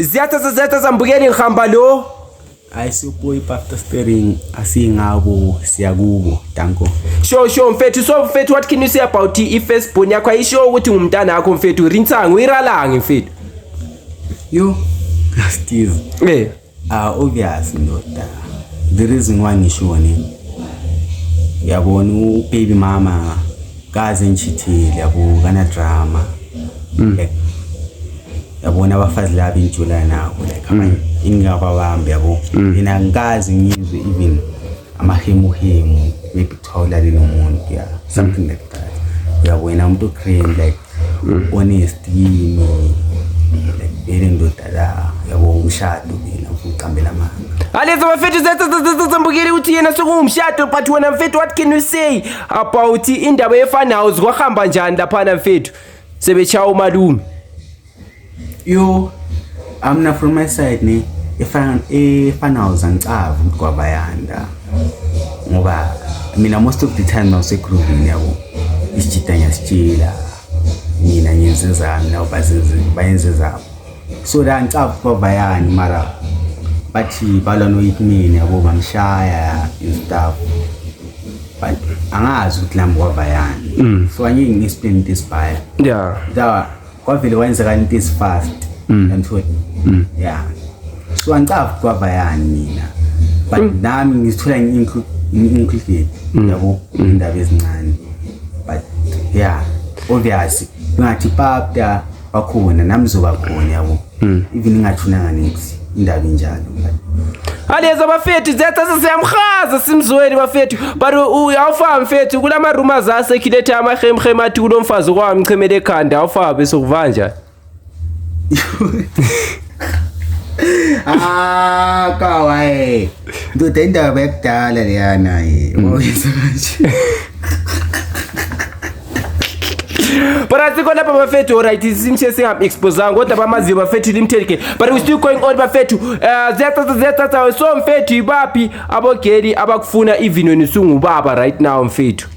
Ziyathatha ziyathatha mbukeli ngihamba lo. Hayi sibuyi after steering asingabo siyakubo danko. Sure sure mfethu, so mfethu, what can you say about i-firstborn yakho? Ayisho ukuthi ngumntana wakho mfethu, rintsanga uyiralange mfethu. Yo, Steve. Eh. Ah, obvious ndoda. The reason why ngisho ne. Yabona ubaby mama kaze ngishithile yabo kana drama. Like yabona abafazi laba intshula nabo like abanye ingababambi yabo. Mina ngikaze ngizwe even amahemuhemu, maybe kuthiwa ulale nomuntu, yeah, something like that. Uyabona umuntu grand, like honest kimi, like vele ndoda la yabo umshado mina uqambela amanga. Alezo bafethu, ziyathatha mbukeli uthi yena sekuwumshado, but wena mfethu, what can you say about indaba yefanayo? Zikwahamba njani laphana mfethu, sebechaya umalume? Yo, amna from my side ne efana angicava ukuthi kwabayanda ngoba mina most of the time nawusegroovini yabo isijida ngiyasitshela mina ngenze zami nabo bazenze bayenze zabo, so la ngicava ukuthi kwabayani, mara bathi balwa noyitmini yabo bamshaya and stuff, but angazi ukuthi lambo kwabayani, so angeke ngi-explain into esibhaya. Da kwavele kwenzeka into ezi-fast yanthola, yeah, so angicavi kwavayani mina, but nami ngizithola ngi-included yabo indaba ezincane, but yeah, obvious ngathi papta bakhona nami zoba khona yabo, even ngingathunanga niks indaba injalo, but Alezo bafethu, ziyathatha siyamhaza simzweni bafethu, but awufaka mfethu kulama rumors asekhilethe amahemhem athi kulomfazi kwamchemele ekhanda, awufaka bese kuva njani? Ah, kawaii ndoda, indaba yakudala leyana ye wayenza kanje. But asikho lapha bafethu, alright, simshe singam-exposanga kodwa bamaziyo bafethu limthelike, but we still going on bafethu. Ziyathatha ziyathatha, so mfethu, ibaphi abogeli abakufuna even wena usungubaba right now mfethu?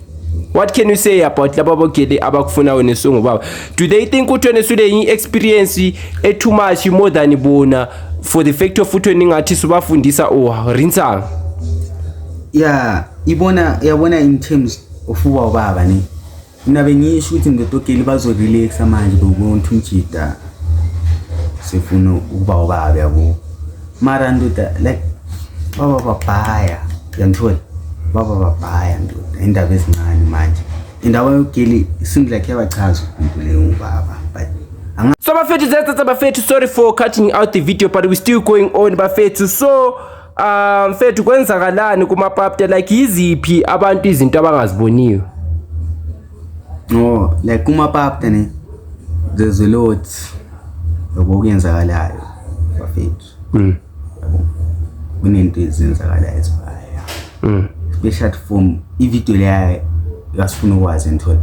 What can you say about laba bogeli abakufuna wena usungubaba? Do they think ukuthi wena usule i-experience e-too much more than bona, for the fact of ukuthi wena ingathi subafundisa or rinsanga? Yeah, ibona yabona in terms of uba ubaba ne, mina bengisho ukuthi ndodogeli bazorelaxa manje bebona ukuthi umjida sifuna ukuba ubaba yabo, mara ndoda like baba babhaya yanthola baba babhaya ndoda indaba ezincane manje indaba yogeli seems like yabachaza umuntu leyo ngubaba, but So bafethu, ziyathatha bafethu, sorry for cutting out the video, but we still going on bafethu. So mfethu, kwenzakalani kumapapta? Like yiziphi abantu izinto abangaziboniyo? No, like kumapapta ne, there's a lot yabo okuyenzakalayo bafethu. Yabo kunento ezenzakalayo ezibhaya, especially from ivideo leya kasifuna ukwazi nthola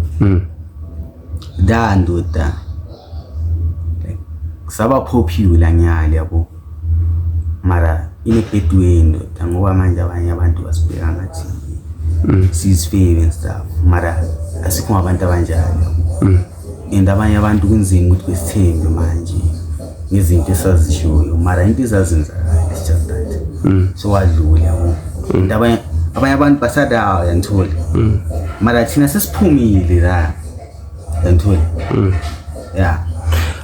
da ndoda, like saba popular nyali yabo, mara in a bad way ndoda, ngoba manje abanye abantu basibheka ngathi sizifebe and stuff, mara asikho ngabantu abanjalo yabo, and abanye abantu kunzima ukuthi besithembe manje ngezinto esazishoyo, mara into ezazenzakala, it's just that so wadlula yabo, and abanye abantu basadawo yanthola, mara thina sesiphumile la yanthola, yeah.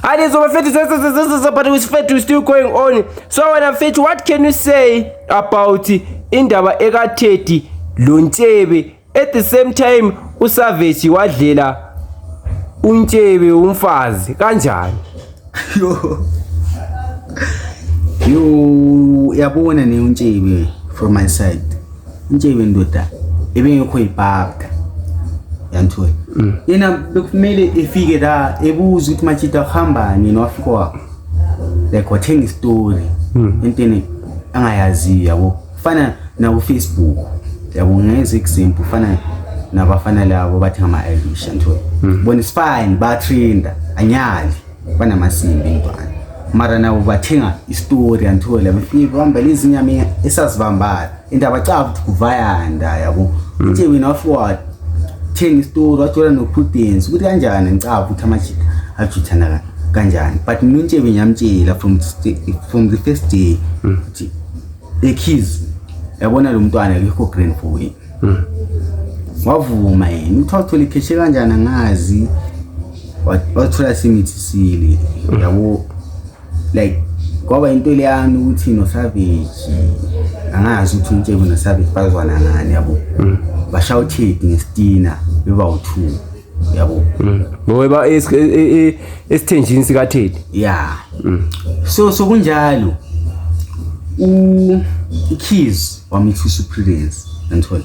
Alizo bafethu, but we mfethu still going on. So wena mfethu, what can you say about indaba ekaTeddy loNtshebe? At the same time uSavage wadlela uNtshebe umfazi kanjani? Yo yo, yabona ne uNtshebe, from my side uNtshebe ndoda ebengekho ibhabda yanthola, yena bekumele efike la ebuza ukuthi machita kuhambani, yena wafika wa like wathenga istory entweni angayaziyo yabo, fana nabo Facebook yabo, ngenza example fana nabafana labo bathi ngama-Irish yanthola, bona it's fine, bayatrenda anyali banamasimbi intwana, mara nabo bathenga istory yanthola, befike bamba lezi nyama esazibambayo indaba cavu ukuthi kuvayanda yabo. Uthi wena wafika wathenga istory wathola no-Prudence ukuthi kanjani, ngicava ukuthi amajita ajuthana Kanjani, but mina uNtshebe ngiyamtshela from the first day ukuthi eKeys, yabona lo mntwana akekho grand for wena. Wavuma yena ukuthi wathola ikheshe kanjani angazi, wathola simithisile, yabo. Like kwaba into leyani ukuthi noSavage, angazi ukuthi uNtshebe noSavage bazwana ngani, yabo. Bashaya uThedi ngestina beba u-two, yabo. Ngoba esithenjini sikaThedi. Yeah, so kunjalo, uKeys wamithisa uPrudence, anthola.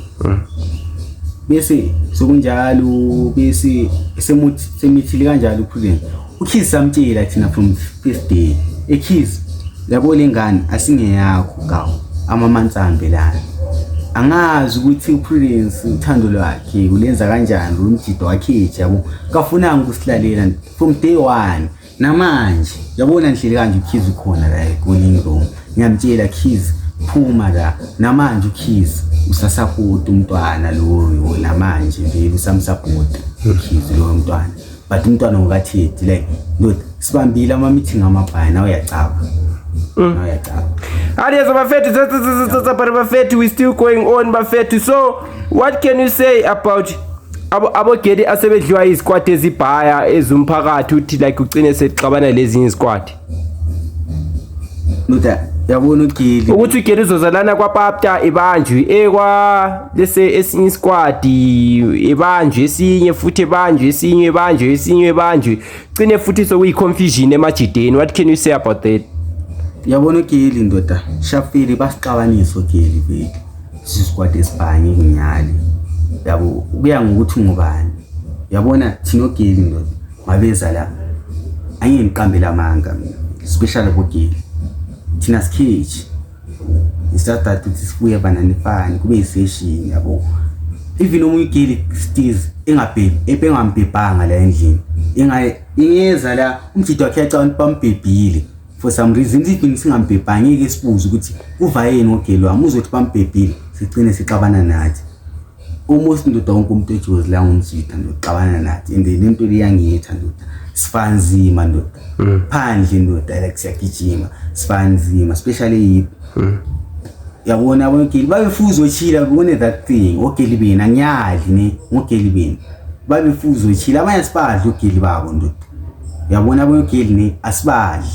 Bese sokunjalo, bese semuthi semithile kanjalo uPrudence. UKeys samtshela thina from first day, eKeys, yabo, lengane asingeyakho gawo, amamansambe lana. Angazi ukuthi uPrudence uthando lwakhe ulenza kanjani lo mjido wakhe, yabo. Kafunanga ukusilalela from day one. Namanje yabona ngihleli kanje, uKeys ukhona la e-calling room, ngiyamtshela, "Keys, phuma la." Namanje uKeys usasapota umntwana loyo, namanje vele usamsapota uKeys loyo mntwana, but umntwana ngokaThedi. Like ndoda, sibambile ama-meeting amabhaya, nawe uyacaba, nawe uyacaba. Alias bafethu, but bafethu, we still going on, bafethu. So what can you say about abogeli asebedliwa izikwati ezibhaya ezumphakathi, uthi like ugcine sexabana lezinye izikwati? Ndoda, yabona ugeli Ukuthi ugeli uzozalana kwapapta ibanjwe ekwa lese esinye isikwadi ibanjwe, esinye futhi ebanjwe, esinye ebanjwe, esinye ebanjwe, gcine futhi sokuyi-confusion emajideni. What can you say about that? Yabona ugeli ndoda, shafile basixabanisa ogeli vele, sisikwadi esibhanye nginyali, yabo. Kuya ngokuthi ngubani, yabona. Thina ogeli ndoda mabeza la, angeke ngiqambele amanga mina, especially bogeli, thina sikhethi. It's just that ukuthi sibuye bananifani kube yi-session, yabo. Even omunye ugeli stiz engabhebhi, ebengambhebhanga la endlini, ingeza la umjidi wakhe yacabanga ukuthi bambhebhile for some reason. Even singambhebhanga, ngeke sibuze ukuthi uva yini ngogeli wami, uzothi bambhebhile, sigcine sixabana nathi. Almost ndoda, wonke umuntu ejozi la ngumjida ndoda, xabana nathi, and lento liyangitha ndoda, sifanzima ndoda phandle ndoda, like siyagijima, sifanzima, especially yiphi, yabona. Abogeli babefuza ochila bone that thing, ogeli beni angiyadli ne ngogeli beni babefuza ochila, abanye asibadli ogeli babo ndoda, yabona. Abogeli ne asibadli,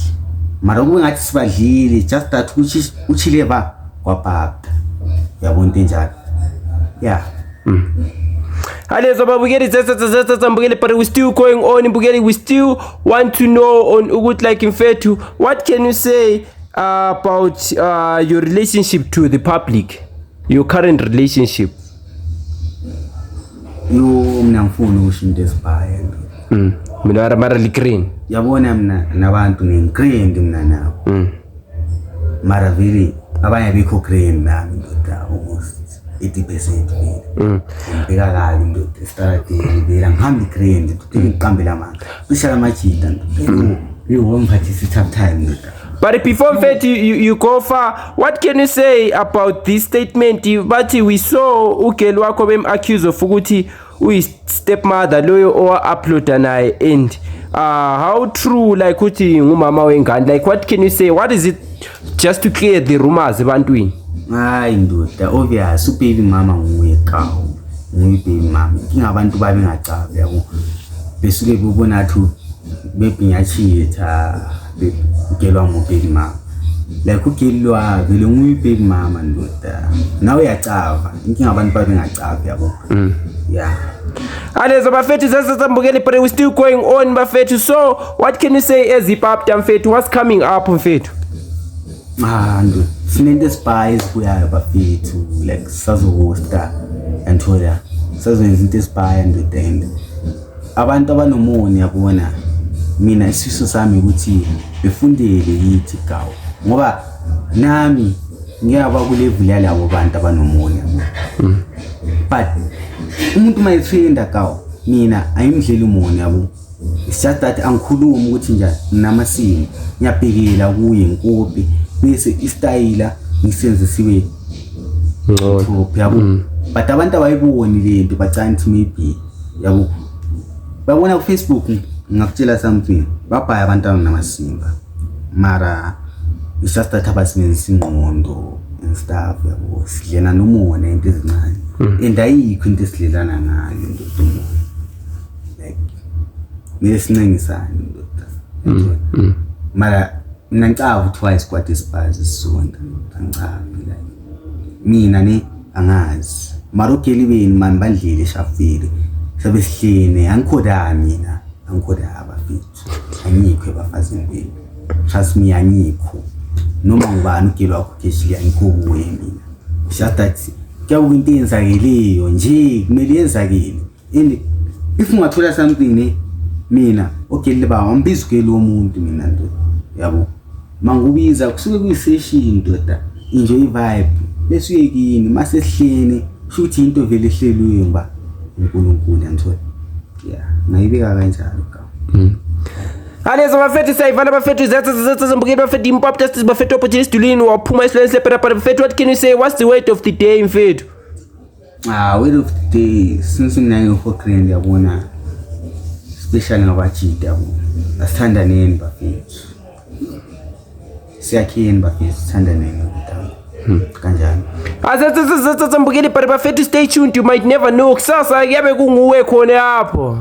mara kube ngathi sibadlile, just that ukuthi uchile ba kwapapta, yabona, into enjalo, yeah. Alezo babukeli, mbukeli, but we still going on, mbukeli. We still want to know on ukuthi like mfethu, what can you say about your relationship to the public, your current relationship? Yo, mina ngifuna ukusho into ezibhaya ndoda. Mina mara ligreen. Yabona, mina nabantu ngigrand mina nabo, mara vele abanye abekho grand nami ndoda, almost 80% vele. Ngibheka kabi ndoda esitaradeni, vele angihambi grand ndoda, ngiqambela amanga, cisha amajita ndoda. Yo, wangiphathisa i-tough time ndoda. But before mfethu you go far, what can you say about this statement? Bathi we saw ugeli wakho bem-accuse of ukuthi uyi-stepmother loyo owa-uploada naye, and how true like ukuthi ngumama wengane? Like what can you say? What is it, just to clear the rumors ebantwini? Hayi ndoda, obvious ubaby mama nguye kawu, nguye baby mama. Inkinga abantu babengacabi, yabo, besuke bebona athi maybe ngiyachitha ugelwa ngubaby mama, like ugelwa vele nguye baby mama ndoda, nawe uyacava. Inkinga abantu babengacavi, yabo, yeah. Alezo bafethu, sesambukeli, but we still going on, bafethu. So what can you say as ipapta mfethu? What's coming up, mfethu? Ah ndoda, sinento esibhayi ezibuyayo bafethu, like sazohosta anthola, sazoyenza into esibhaya ndoda, and abantu abanomoni, yabona, mina isifiso sami ukuthi befundele yithi gawu, ngoba nami ngiyaba kulevel yalabo bantu abanomoni, yabo. But umuntu uma etrenda gawu, mina ayimdlela umoni, yabo. It's just that angikhulumi ukuthi njani, nginamasimo, ngiyabhekela kuye ngikopi, bese isitayila ngisenze sibe ngcono top, yabo. But abantu abayiboni lento, bacana ukuthi maybe, yabo, babona ku Facebook. Ngingakutshela something, babhaya abantwana namasimba, mara it's just that abasebenzisa ingqondo and stuff, yabo. Sidlena nomona into ezincane, and ayikho into esidlelana ngayo, ndoda, umona. Like, kumele sincengisane, ndoda. Mara mina ngicava ukuthi why isikwati esibhazi sisonta, angicavi. Like, mina ne angazi, mara ogeli beni mani bandlile eshafile sabe sihlene. Angikho la mina, angikho la abafethu, angikho ebafazini benu, trust me, angikho. Noma ngubani ugeli wakho geshile, angikho kuye mina. Just that kuyabuka into eyenzakeleyo nje, kumele yenzakele. And if ungathola something ne, mina ogeli ba wambiza ugeli womuntu mina, ndoda, yabo. Mangubiza kusuke kuyi-session, ndoda, enjoy i-vibe, bese uye kini mase sihleni. Kusho ukuthi into vele ehleliwe ngoba uNkulunkulu yanthola. Yeah, ngayibeka kanjalo ka. Alezo bafethu, siyayivala bafethu. Zethu mbukeli bafethu, impop test bafethu, opportunity sidulini waphuma esilweni seperapera bafethu. What can you say? What's the word of the day, mfethu? Ah, word of the day, since mina ngiho-grand, yabona, especially ngabajida, yabo, asithandaneni bafethu, siyakheni bafethu, sithandaneni ntango kanjalo. Azethu mbukeli, but bafethu, stay tuned, you might never know, kusasa kuyabe kunguwe khona lapho.